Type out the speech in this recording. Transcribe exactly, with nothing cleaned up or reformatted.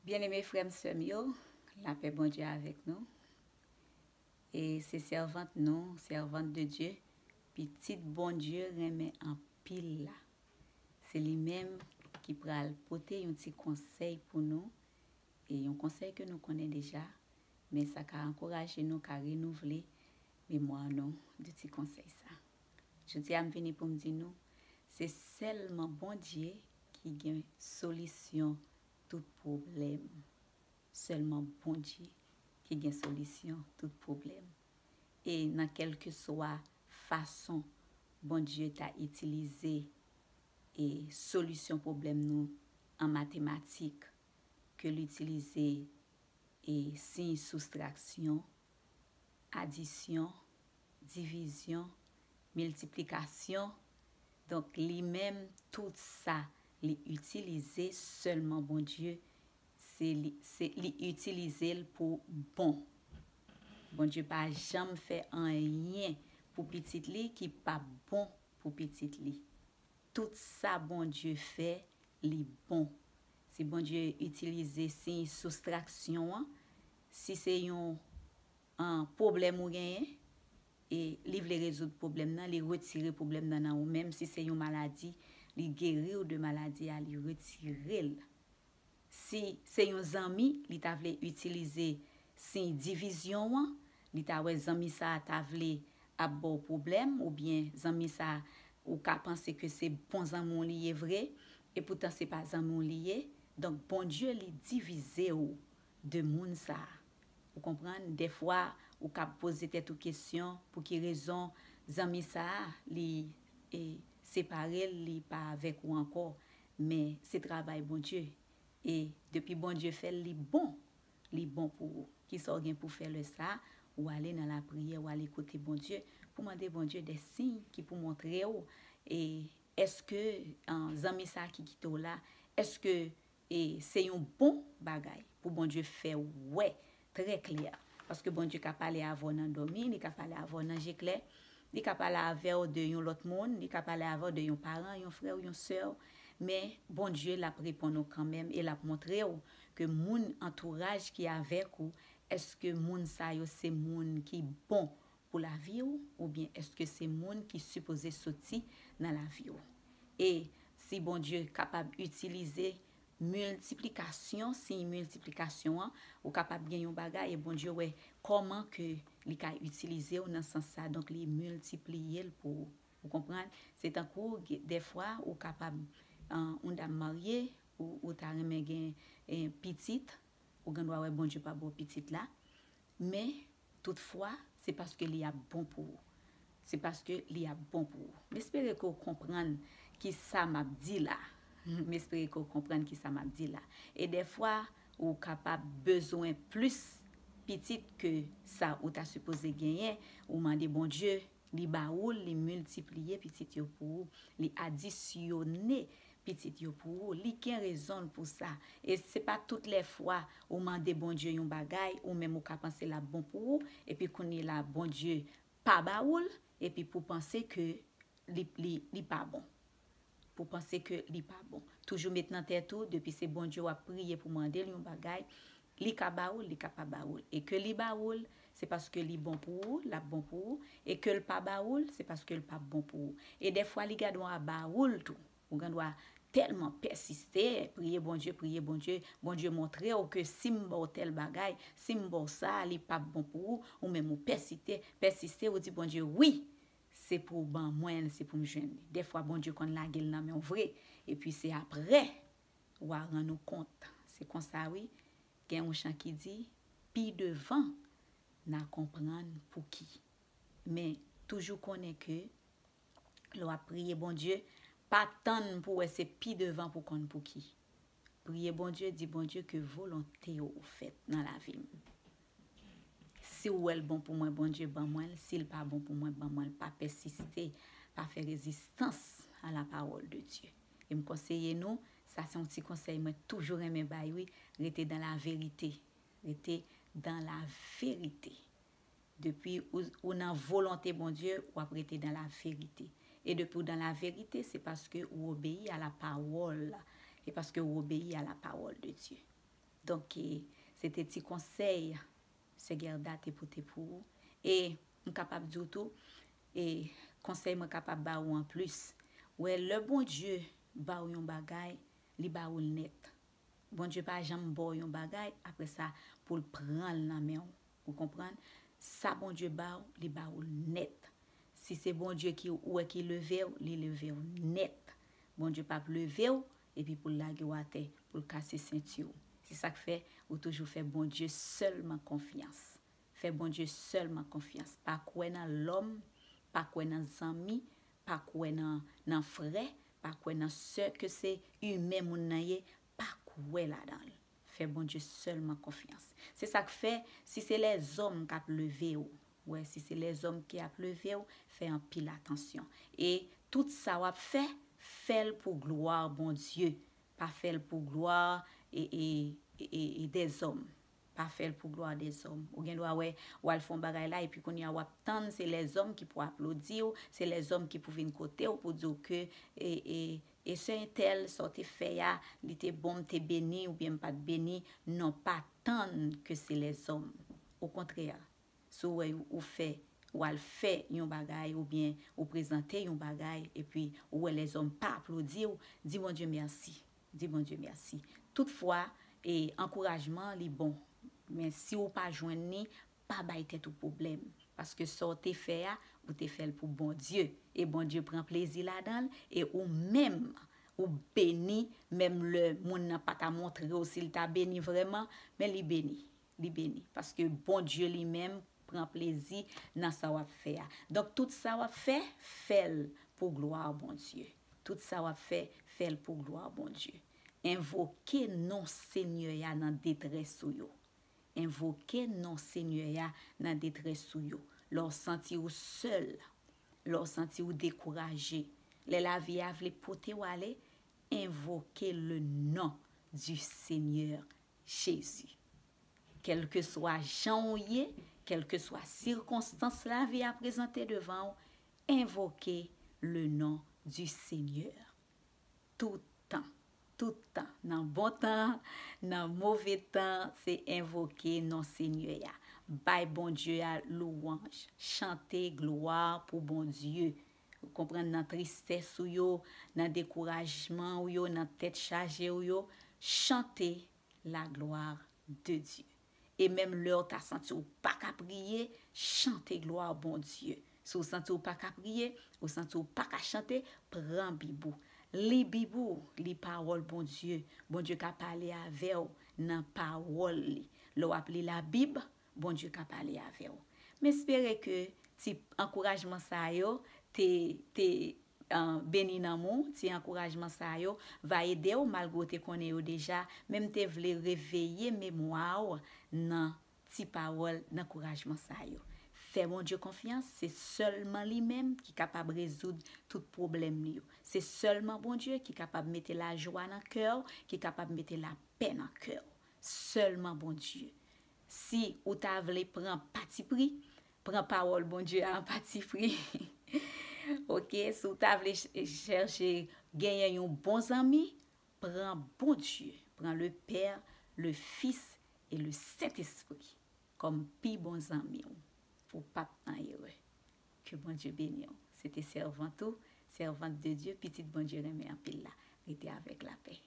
Byeneme frè m, sè m yo, lapè Bondye avèk nou. E se sèvant nou, sèvant de Dye, pitit Bondye renmen anpil la. Se li menm ki pral pote yon ti konsèy pou nou, e yon konsèy ke nou konnen deja, men sa ka ankouraje nou, ka renouvle memwa nou de ti konsèy sa. Jodi a, m vini pou m di nou, se sèlman Bondye ki gen solisyon tout pwoblèm. Sèlman Bondye ki gen solisyon tout pwoblèm. E nan kèlkeswa fason Bondye ta itilize e solisyon pwoblèm nou an matematik, ke l itilize e siy soustraksyon, adisyon, divizyon, miltiplikasyon. Donk, li menm, tout sa li itilize, sèlman Bondye, se li, se, li itilize l pou bon. Bondye pa janm fè anyen pou pitit li ki pa bon pou pitit li. Tout sa Bondye fè, li bon. Si Bondye itilize siy soustraksyon an, si se yon an, pwoblèm ou genyen, e li vle rezoud pwoblèm nan, li retire pwoblèm nan nan ou menm. Si se yon maladi, li geri w de maladi a, li retire l. Si se yon zanmi, li ta vle itilize siy divizyon an, li ta wè zanmi sa a ta vle ap ba w pwoblèm, oubyen zanmi sa a, ou ka panse ke se bon zanmi w li ye vre, epoutan se pa zanmi w li ye. Donk, Bondye, li divize w de moun sa a. Ou konprann? Dèfwa, ou ka poze tèt ou kesyon, pou ki rezon zanmi sa a, li, e, separe l, li pa avèk ou ankò. Men, se travay Bondye. E depi Bondye fè l, li bon. Li bon pou ou. Kisa w gen pou fè lè sa a? Ou ale nan lapriyè, ou ale kote Bondye, pou mande Bondye de siy ki pou montre w, e, èske, an, zanmi sa a ki kite w la, èske, e, se yon bon bagay pou Bondye fè w wè trè klè? Paske Bondye ka pale avè w nan dòmi, li ka pale avè w nan je klè, li ka pale avè w de yon lòt moun, li ka pale avè w de yon paran, yon frè w, yon sè w. Men Bondye, l ap reponn ou kanmenm e l ap montre w ke moun antouraj ki avèk ou, èske moun sa yo se moun ki bon pou lavi w, oubyen èske se moun ki sipoze soti nan lavi w? E si Bondye kapab itilize miltiplikasyon, siy miltiplikasyon an, ou kapab gen yon bagay e Bondye wè kòman ke li ka itilize w nan sans sa, donk li miltipliye l pou ou. Ou konprann? Se tankou, ge-, dèfwa, ou kapab, an, yon dam marye, ou, ou ta renmen gen, e, pitit, ou gen dwa wè Bondye pa ba w pitit la, men, toutfwa, se paske li ap bon pou ou. Se paske li ap bon pou ou. M espere ke w konprann ki sa m ap di la. M espere ke w konprann ki sa m ap di la. E dèfwa, ou kapab bezwen plis pitit ke sa ou ta sipoze genyen, ou mande Bondye, li ba ou l, li miltipliye pitit yo pou ou, li adisyone pitit yo pou ou, li gen rezon l pou sa. E se pa tout lè fwa ou mande Bondye yon bagay, ou menm ou ka panse l ap bon pou ou, epi kounye la Bondye pa ba ou l, epi pou panse ke li, li, li pa bon. Pou panse ke li pa bon. Toujou met nan tèt ou, depi se Bondye w ap priye pou mande l yon bagay, li ka ba ou l, li ka pa ba ou l. E ke li ba ou l, se paske li bon pou ou, l ap bon pou ou. E ke l pa ba ou l, se paske l p ap bon pou ou. E dèfwa, li gen dwa ba ou l tou. Ou gen dwa tèlman pèsiste, priye Bondye, priye Bondye, Bondye montre w ke si m ba w tèl bagay, si m ba w sa, li p ap bon pou ou, ou menm ou pèsiste, pèsiste, ou di Bondye, wi, se pou w ban mwen l, se pou m jwenn li. Dèfwa, Bondye konn lage l nan men w vre, epi se aprè, w a rann ou kont. Se konsa, wi, gen yon chan ki di, pi devan, n a konprann pouki. Men, toujou konnen ke lè w ap priye Bondye, pa tann pou wè se pi devan pou konn pouki. Priye Bondye, di Bondye ke volonte w fèt nan lavi m. Si w wè l bon pou mwen, Bondye, ban mwen l. Si l pa bon pou mwen, ban mwen l. Pa pèsiste, pa fè rezistans à la parole de Dieu. E m konseye nou, sa se yon ti konsèy mwen toujou renmen bay, wi, rete dans la vérité. Rete dans la vérité. Depi ou, ou nan volonte Bondye, w ap rete dans la vérité. E depi ou dans la vérité, se paske ou obeyi a la pawòl. Se paske ou obeyi a la pawòl de Dye. Donk, e, se te ti konsèy Sè Gerda te pote pou ou. E m kapab di w tou, e konsèy mwen kapab ba ou anplis. Wè, lè Bondye ba w yon bagay, li ba ou l nèt. Bondye pa janm ba w yon bagay, apre sa, pou l pran l nan men w. Ou konprann? Sa Bondye ba w, li ba ou l nèt. Si se Bondye ki ou wè ki leve w, li leve w nèt. Bondye p ap leve w, epi pou l lage w atè, pou l kase senti w. Se sa k fè ou toujou fè Bondye sèlman konfyans. Fè Bondye sèlman konfyans. Pa kwè nan lòm, pa kwè nan zanmi, pa kwè nan, nan frè, pa kwè nan sè, ke se imen moun nan ye, pa kwè ladan l. Fè Bondye sèlman konfyans. Se sa k fè, si se lèzòm k ap leve w, wè, si se lèzòm ki ap leve w, fè anpil atansyon. E tout sa w ap fè, fè l pou glwa Bondye. Pa fè l pou glwa e, e, e, e, e dèzòm. Pa fè l pou glwa dèzòm. Ou gen dwa wè, w al fè yon bagay la, epi kounye a w ap tann, se lèzòm ki pou aplodi w, se lèzòm ki pou vin kote w pou di w ke, e, e, e sè entèl, sa w te fè a, li te bon, m te beni, oubyen m pa t beni. Non, pa tann ke se lèzòm. Okontrè, si w wè ou fè, w al fè yon bagay, oubyen ou prezante yon bagay, epi ou wè lèzòm pa aplodi w, di Bondye mèsi. Di Bondye mèsi. Toutfwa, e ankourajman, li bon. Men si w pa jwenn li, pa bay tèt ou pwoblèm. Paske sa w te fè a, ou te fè l pou Bondye. E Bondye pran plezi ladan l, e ou menm, ou beni, menm lè moun nan pa ta montre w si l ta beni vrèman, men li beni. Li beni. Paske Bondye li menm pran plezi nan sa w ap fè a. Donk, tout sa w ap fè, fè l pou glwa Bondye. Tout sa w ap fè, fè l pou glwa Bondye. Envoke non Senyè a nan detrès ou yo. Envoke non Senyè a nan detrès ou yo. Lè w santi w sèl, lè w santi w dekouraje, lè lavi a vle pote w ale, envoke le nom du Seigneur Jésus. Kèlkeswa jan w ye, kèlkeswa sikonstans lavi a prezante devan w, envoke le nom du Seigneur. Tout tan, tout tan, nan bon tan, nan move tan, se envoke non Senyè a. Bay Bondye a louwanj, chante glwa pou Bondye. Ou konprann, nan tristès ou yo, nan dekourajman ou yo, nan tèt chaje ou yo, chante la gloire de Dieu. E menm lè w ta santi w pa ka priye, chante glwa Bondye. Si w santi w pa ka priye, ou santi w pa ka chante, pran Bib ou. Li Bib ou, li pawòl Bondye. Bondye ka pale avè w nan pawòl li. Lè w ap li Labib, Bondye ka pale avè w. M espere ke ti ankourajman sa yo te, te, ah, beni nanm ou, ti ankourajman sa yo va ede w malgre w te konnen yo deja, men m te vle reveye memwa w nan ti pawòl dankourajman sa yo. Fè Bondye konfyans, se sèlman li menm ki kapab rezoud tout pwoblèm li yo. Se sèlman Bondye ki kapab mete lajwa nan kè w, ki kapab mete lapè nan kè w. Sèlman Bondye. Si ou ta vle pran patipri, pran pawòl Bondye a an patipri. Oke, si w ta vle ch-, chèche genyen yon bon zanmi, pran Bondye, pran le Père, le Fils et le Saint-Esprit kòm pi bon zanmi w pou w p ap nan erè. Ke Bondye beni w. Se te sèvant ou, sèvant de Dieu, pitit Bondye renmen anpil la. Rete avèk lapè.